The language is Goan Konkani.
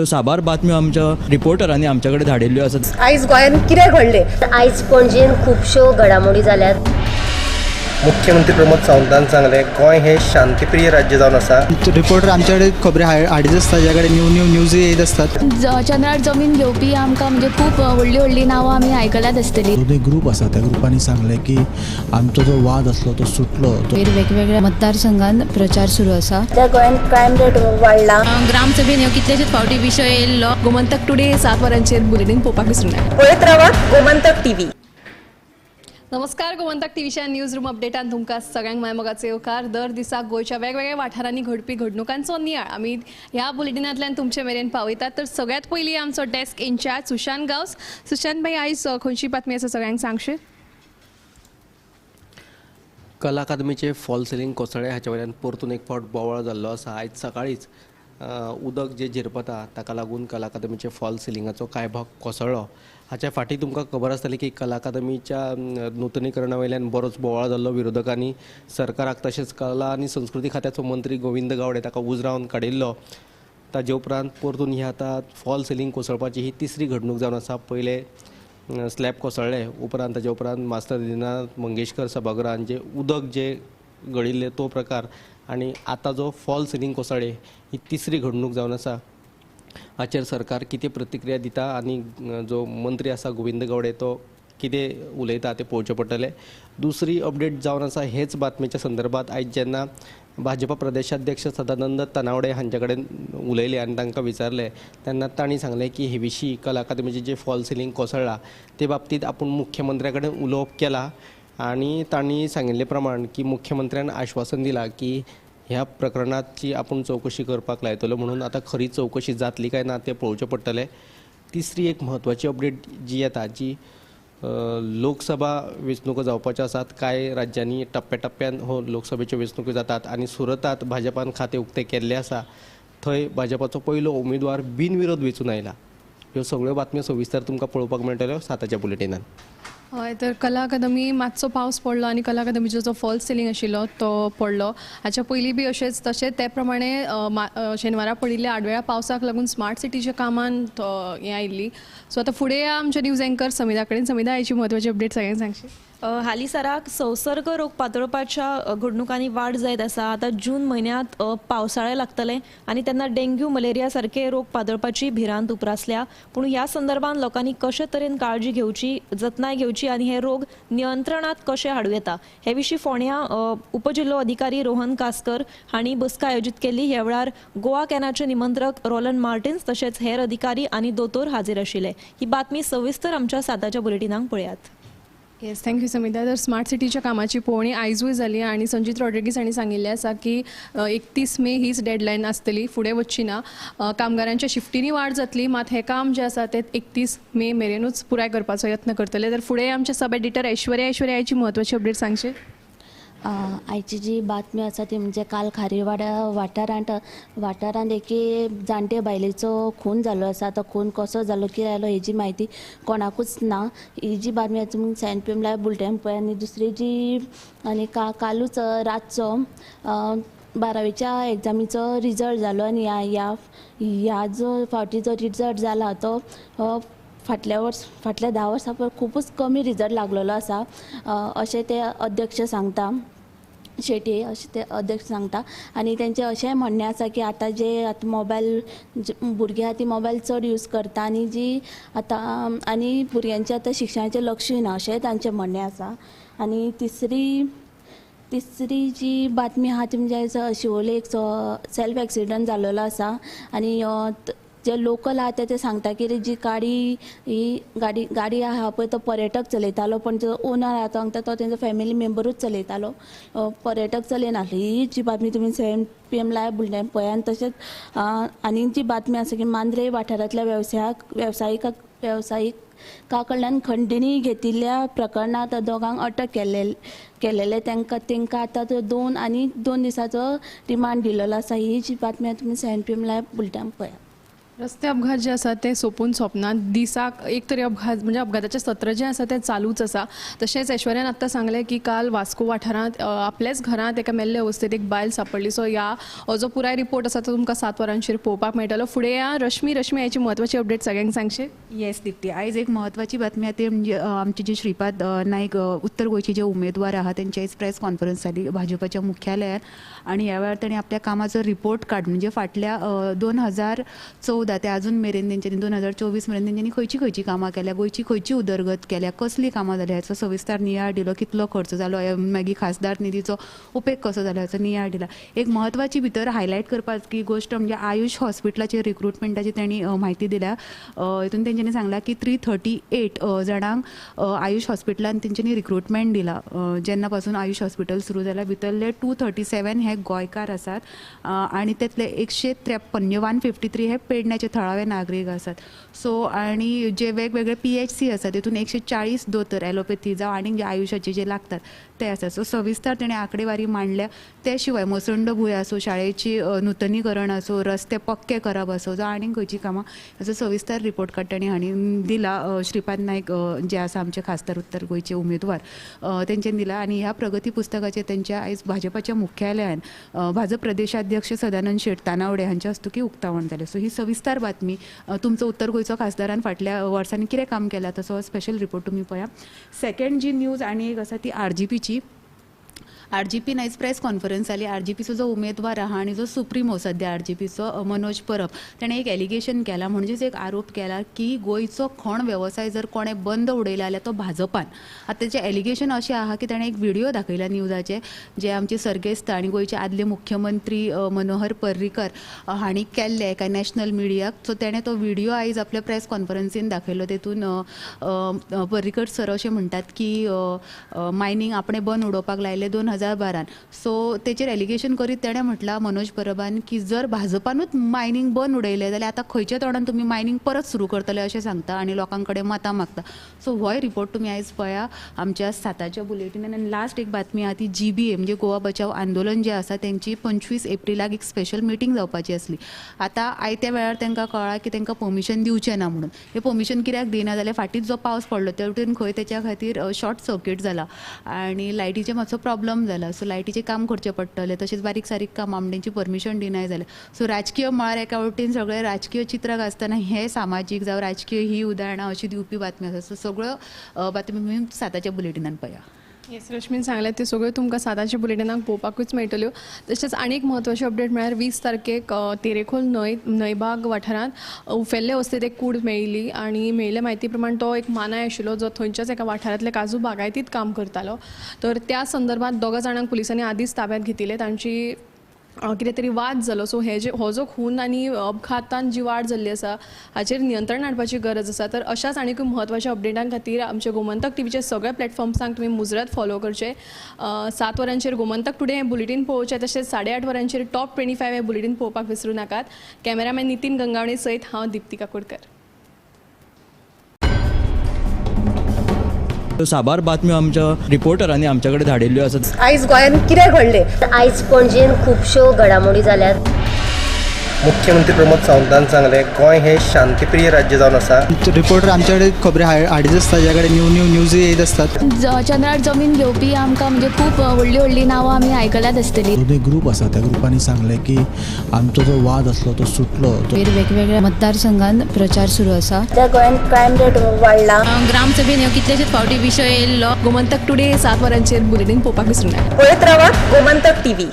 साबार बातम्यो आमच्या रिपोर्टरांनी आमच्या कडेन धाडिल्ल्यो आसात. आयज गोंयांत कितें घडलें? आयज पणजेन खुबश्यो घडामोडी जाल्यात. मुख्यमंत्री प्रमोद सावंतान सांगलें, गोंय हे शांतीप्रिय राज्य जावन आसा. रिपोर्टर आमच्याकडे खबरी हाडीत आसता, ज्या कडेन न्यू न्यू न्यूजय येत आसतात. चंद्रार जमीन घेवपी आमकां म्हणजे खूब व्हडली व्हडली नांवां आमी आयकल्यात आसतली. दोनूय ग्रूप आसा, त्या ग्रुपांनी सांगलें की आमचो जो वाद आसलो तो सुटलो. वेगवेगळ्या मतदारसंघात प्रचार सुरू आसा. त्या गोंयांत क्रायम रेट वाडला. ग्रामसभेन ह्यो कितलेशेच फावटी विशय येयल्लो. गोमंतक टुडे 7 वरांचेर बुलेटीन पळोवपाक विसरूं नाका. पळयत रावात गोमंतक टीव्ही. नमस्कार, गोमंतक टीव्हीच्या न्यूज रूम अपडेटान तुमकां सगळ्यांक मायमोगाचो येवकार. दर दिसा गोंयच्या वेगवेगळ्या वाठारांनी घडपी घडणुकांचो नियाळ आमी ह्या बुलेटिनांतल्यान तुमचे मेरेन पावयतात. तर सगळ्यात पयलीं आमचो डेस्क इन्चार्ज सुशांत गांवस. सुशांत भाई, आयज खंयची बातमी आसा सगळ्यांक सांगशीत? कला अकादमीचे फॉल सिलींग कोसळ्ळें हाचे वयल्यान परतून एक फावट बोवाळ जाल्लो आसा. आयज सकाळींच उदक जें झिरपता ताका लागून कला अकादमीचे फॉल सिलिंगाचो कांय भाग कोसळ्ळो. हाच्या फाटीं तुमकां खबर आसतली की कला अकादमीच्या नुतनीकरणा वयल्यान बरोच बोवाळ जाल्लो. विरोधकांनी सरकाराक तशेंच कला आनी संस्कृती खात्याचो मंत्री गोविंद गावडे ताका उजरावन काडिल्लो. ताजे उपरांत परतून ही आतां फॉल सिलींग कोसळपाची ही तिसरी घडणूक जावन आसा. पयले स्लॅब कोसळ्ळे, उपरांत ताजे उपरांत मास्टर दीनानाथ मंगेशकर सभागृहान जे उदक जे गळिल्लें तो प्रकार आनी आतां जो फॉल सिलींग कोसळ्ळे ही तिसरी घडणूक जावन आसा. हाचेर सरकार कितें प्रतिक्रिया दिता आनी जो मंत्री आसा गोविंद गावडे तो कितें उलयता तें पळोवचें पडटलें. दुसरी अपडेट जावन आसा हेच बातमेच्या संदर्भात. आयज जेन्ना भाजपा प्रदेशाध्यक्ष सदानंद तनावडे हांचे कडेन उलयले आनी तांकां विचारलें तेन्ना तांणी सांगलें की हे विशीं कला अकादमीचें जें फॉल सिलींग कोसळ्ळां ते बाबतींत आपूण मुख्यमंत्र्या कडेन उलोवप केलां आनी तांणी सांगिल्ले प्रमाण की मुख्यमंत्र्यान आश्वासन दिलां की ह्या प्रकरणाची आपूण चवकशी करपाक लायतलो म्हणून. आतां खरी चवकशी जातली काय ना तें पळोवचें पडटलें. तिसरी एक म्हत्वाची अपडेट जी येता जी लोकसभा वेंचणुको जावपाच्यो आसात. कांय राज्यांनी टप्प्या टप्प्यान हो लोकसभेच्यो वेंचणुको जातात आनी सुरतांत भाजपान खातें उक्तें केल्लें आसा. थंय भाजपाचो पयलो उमेदवार बिनविरोध वेंचून आयला. ह्यो सगळ्यो बातम्यो सविस्तर तुमकां पळोवपाक मेळटल्यो 7च्या बुलेटिनान. हय, तर कला अकादमी मातसो पावस पडलो आनी कला अकादमीचो जो फॉल सिलींग आशिल्लो तो पडलो. हाच्या पयलीं बी अशेंच तशें ते प्रमाणे शेनवारा पडिल्ल्या आडवेळ्या पावसाक लागून स्मार्ट सिटीच्या कामान हें आयिल्ली. सो आतां फुडें आमच्या न्यूज एंकर समिधा कडेन. समिधा, आयची म्हत्वाची अपडेट सगळ्यांक सांगशी? हालींसराक संसर्ग रोग पातळपाच्या घडणुकांनी वाड जायत आसा. आतां जून म्हयन्यांत पावसाळें लागतलें आनी तेन्ना डेंग्यू, मलेरिया सारके रोग पातळपाची भिरांत उप्रासल्या. पूण ह्या संदर्भात लोकांनी कशे तरेन काळजी घेवची, जतनाय घेवची आनी हे रोग नियंत्रणांत कशे हाडूं येता हे विशीं फोंड्यां उपजिल्लो अधिकारी रोहन कासकर हांणी बसका आयोजीत केल्ली. ह्या वेळार गोवा कॅनाचे निमंत्रक रोलन मार्टिन्स तशेंच हेर अधिकारी आनी दोतोर हाजीर आशिल्ले. ही बातमी सविस्तर आमच्या 7च्या बुलेटिनाक पळयात. येस, thank you समिता. तर स्मार्ट सिटीच्या कामाची पळोवणी आयजूय जाली आनी संजीत रॉड्रिगीस हांणी सांगिल्लें आसा की 31 मे हीच डेडलायन आसतली, फुडें वचची ना. कामगारांच्या शिफ्टींनी वाड जातली, मात हें काम जें आसा तें 31 मे मेरेनूच पुराय करपाचो यत्न करतले. तर फुडें आमचे सब एडिटर ऐश्वर्या. ऐश्वर्या, आयची म्हत्वाची अपडेट सांगशीत? आयची जी बातमी आसा ती म्हणजे काल खारीवाडा वाठारांत एके जाणटे बायलेचो खून जाल्लो आसा. तो खून कसो जालो, कितें जालो हेजी म्हायती कोणाकूच ना. ही जी बातमी आसा तुमी 7 PM live bulletin पळय. आनी दुसरी जी आनी कालूच रातचो 12वीच्या एग्जामीचो रिजल्ट जालो आनी ह्या जो फावटी जो रिजल्ट जाला तो फाटल्या 10 वर्सां पयर खुबूच कमी रिजल्ट लागलेलो आसा अशें ते अध्यक्ष सांगता, शेटये अशें ते अध्यक्ष सांगता. आनी तेंचें अशेंय म्हणणें आसा की आतां जे आतां मोबायल भुरगीं आहा ती मोबायल चड यूज करता आनी जी आतां आनी भुरग्यांचें आतां शिक्षणाचें लक्षूय ना अशेंय तांचें म्हणणें आसा. आनी तिसरी जी बातमी आहा ती म्हणजे शिवोले एक सेल्फ एक्सिडंट जाल्लो आसा आनी जे लोकल आहा ते सांगता की जी गाडी ही गाडी आहा पळय तो पर्यटक चलयतालो, पण जो ओनर आहा तो सांगता तो तेंचो फॅमिली मेंबरूच चलयतालो, पर्यटक चलयनासलो. ही जी बातमी तुमी 7 PM live bulletin पळय. आनी तशेंच आनी जी बातमी आसा की मांद्रे वाठारांतल्या वेवसायिका कडल्यान खंडणी घेतिल्ल्या प्रकरणांत दोगांक अटक केलेले. तांकां आतां 2 आनी 2 दिसाचो रिमांड दिलेलो आसा. ही जी बातमी तुमी 7 PM live bulletin पळयात. रस्ते अपघात जे आसा ते सोंपून सोंपना. दिसाक एक तरी अपघात म्हणजे अपघाताचें सत्र जें आसा तें चालूच आसा. तशेंच ऐश्वर्यान आत्तां सांगलें की काल वास्को वाठारांत आपल्याच घरांत एका मेल्ले अवस्थेत एक बायल सापडली. सो ह्या हो जो पुराय रिपोर्ट आसा तो तुमकां 7 वरांचेर पळोवपाक मेळटलो. फुडें या रश्मी, रश्मी हाची म्हत्वाची अपडेट सगळ्यांक सांगशी. येस दीप्ती, आयज एक म्हत्वाची बातमी आहा ती म्हणजे आमचे जे श्रीपाद नायक उत्तर गोंयचे जे उमेदवार आहा तेंची आयज प्रेस कॉन्फरन्स जाली भाजपाच्या मुख्यालयात आनी ह्या वेळार तांणी आपल्या कामाचो रिपोर्ट काड म्हणजे फाटल्या 2014 ते अजून मेरेन तेंच्यांनी 2024 मेरेन तेंच्यांनी खंयची खंयची कामां केल्या, गोंयची खंयची उदरगत केल्या, कसली कामां जाल्या हाचो सविस्तर नियाळ दिलो, कितलो खर्च जालो, मागीर खासदार निधीचो उपेग कसो जालो हाचो नियाळ दिला. एक म्हत्वाची भितर हायलायट करपाची गोश्ट म्हणजे आयुष हॉस्पिटलाचे रिक्रुटमेंटाची तांणी म्हायती दिल्या. हितून तेंच्यांनी सांगला की 338 जाणांक आयुष हॉस्पिटलान तेंच्यांनी रिक्रुटमेंट दिला. जेन्ना पासून आयुष हॉस्पिटल सुरू जाला भितरले 237 हे गोंयकार आसात आनी तेतले 153 153 हे पेडण्याचे थळावे नागरीक आसात. सो आनी जे वेगवेगळे PHC आसा तितून 140 दोतोर एलोपॅथी जावं आनी जे आयुषाचे जे लागतात ते आसा. सो सविस्तर तेणें आंकडेवारी मांडल्या. ते शिवाय मसंड भूंय आसूं, शाळेची नुतनीकरण आसूं, रस्ते पक्के करप आसूं जावं आनी खंयची कामां हाचो सविस्तर रिपोर्ट कार्ड तांणी हांणी दिला. श्रीपाद नायक जे आसा आमचे खासदार उत्तर गोंयचे उमेदवार तेंच्यांनी दिला. आनी ह्या प्रगती पुस्तकाचेर तेंच्या आयज भाजपाच्या मुख्यालयान भाजप प्रदेशाध्यक्ष सदानंद शेट तानावडे हांच्या हस्तुकीं उक्तावण जालें. सो ही सविस्तर बातमी तुमचो उत्तर गोंयचो खासदारान फाटल्या वर्सांनी कितें काम केलां तसो स्पेशल रिपोर्ट तुमी पळया. सेकंड जी न्यूज आनी एक आसा ती RGPची. RGPन आयज प्रेस कॉन्फरन्स जाली. RGPचो जो उमेदवार आहा आनी जो सुप्रिमो सद्या RGPचो मनोज परब ताणें एक एलिगेशन केला, म्हणजेच एक आरोप केला की गोंयचो खण वेवसाय जर कोणें बंद उडयला जाल्यार तो भाजपान. आतां तेचें एलिगेशन अशें आहा की ताणें एक व्हिडियो दाखयला न्यूजाचे जे आमचे सर्गेस्त आनी गोंयचे आदले मुख्यमंत्री मनोहर पर्रीकर हांणी केल्ले एका नॅशनल मिडियाक. सो ताणें तो व्हिडियो आयज आपल्या प्रेस कॉन्फरन्सीन दाखयलो. तेतून पर्रीकर सर अशें म्हणटात की मायनींग आपणें बंद उडोवपाक लायलें 2012. सो तेचेर एलिगेशन करीत तेणें म्हटलां मनोज परबान की जर भाजपानूच मायनींग बंद उडयलें जाल्यार आतां खंयच्या तोंडान तुमी मायनींग परत सुरू करतले अशें सांगता आनी लोकां कडेन मतां मागता. सो होय रिपोर्ट तुमी आयज पळया आमच्या 7च्या बुलेटिनान. आनी लास्ट एक बातमी आहा ती GBA म्हणजे गोवा बचाव आंदोलन जें आसा तेंची 25 एप्रिलाक एक स्पेशल मिटींग जावपाची आसली. आतां आयत्या वेळार तांकां कळ्ळां की तांकां परमिशन दिवचें ना म्हणून. हें परमिशन कित्याक दिना जाल्यार फाटींच जो पावस पडलो ते वटेन खंय तेच्या खातीर शॉर्ट सर्कीट जाला आनी लायटीचें मातसो प्रॉब्लम जाला. सो लायटीचें काम करचें पडटलें, तशेंच बारीक सारीक कामां तेंची परमिशन डिनाय जालें. सो राजकीय मळार एका वटेन सगळें राजकीय चित्र आसतना हें सामाजीक जावं राजकीय ही उदाहरणां अशी दिवपी बातमी आसा. सो सगळ्यो बातमी तुमी 7च्या बुलेटिनान पळया. येस रश्मीन सांगलें त्यो सगळ्यो तुमकां 7च्या बुलेटिनाक पळोवपाकूच मेळटल्यो. तशेंच आनी एक म्हत्वाची अपडेट म्हळ्यार 20 तारखेक तेरेखोल न्हंयबाग वाठारांत उफेल्ले अवस्थेत एक कूड मेळिल्ली आनी मेळिल्ले म्हायती प्रमाण तो एक मानाय आशिल्लो जो थंयच्याच एका वाठारांतल्या काजू बागायतीत काम करतालो. तर त्या संदर्भात 2 जाणांक पुलिसांनी आदींच ताब्यांत घेतिल्ले. तांची कितें तरी वाद जालो. सो हे जे हो जो खून आनी अपघातान जी वाड जाल्ली आसा हाचेर नियंत्रण हाडपाची गरज आसा. तर अशाच आनीकूय म्हत्वाच्या अपडेटां खातीर आमचे गोमंतक टीव्हीचे सगळ्या प्लॅटफॉर्म्सांक तुमी मुजरत फॉलो करचे. 7 वरांचेर गोमंतक टुडे हें बुलेटीन पळोवचें, तशेंच 8:30 वरांचेर टॉप 25 हें बुलेटीन पळोवपाक विसरूं नाकात. कॅमेरामॅन नितीन गंगावणे सयत हांव दीप्ती काकोडकर. साबार बातम्यो आमच्या रिपोर्टरांनी आमच्या कडेन धाडिल्ल्यो आसात. आयज गोंयांत कितें घडलें? आयज पणजेन खुबश्यो घडामोडी जाल्यात. मुख्यमंत्री प्रमोद सावंतान सांगलें गोंय हे शांतिप्रिय राज्य जावन आसा. रिपोर्टर आमच्या कडेन खबरी हाडीत आसता, ज्या कडेन न्यू न्यू न्यूज येत आसतात. चंद्रार जमीन घेवपी आमकां म्हणजे खूब व्हडली व्हडली नांवां आमी आयकल्यात आसतली. दोनूय ग्रूप आसा त्या ग्रुपांनी सांगलें की आमचो जो वाद आसलो तो सुटलो. वेगवेगळ्या मतदारसंघात प्रचार सुरू आसा. त्या गोंयांत क्रायम रेट वाडला. ग्रामसभेन ह्यो कितलेशेच फावटी विशय येयल्लो. गोमंतक टुडे 7 वरांचेर बुलेटीन पळोवपाक विसरूं नाका. पळयत रावा गोमंतक टीव्ही.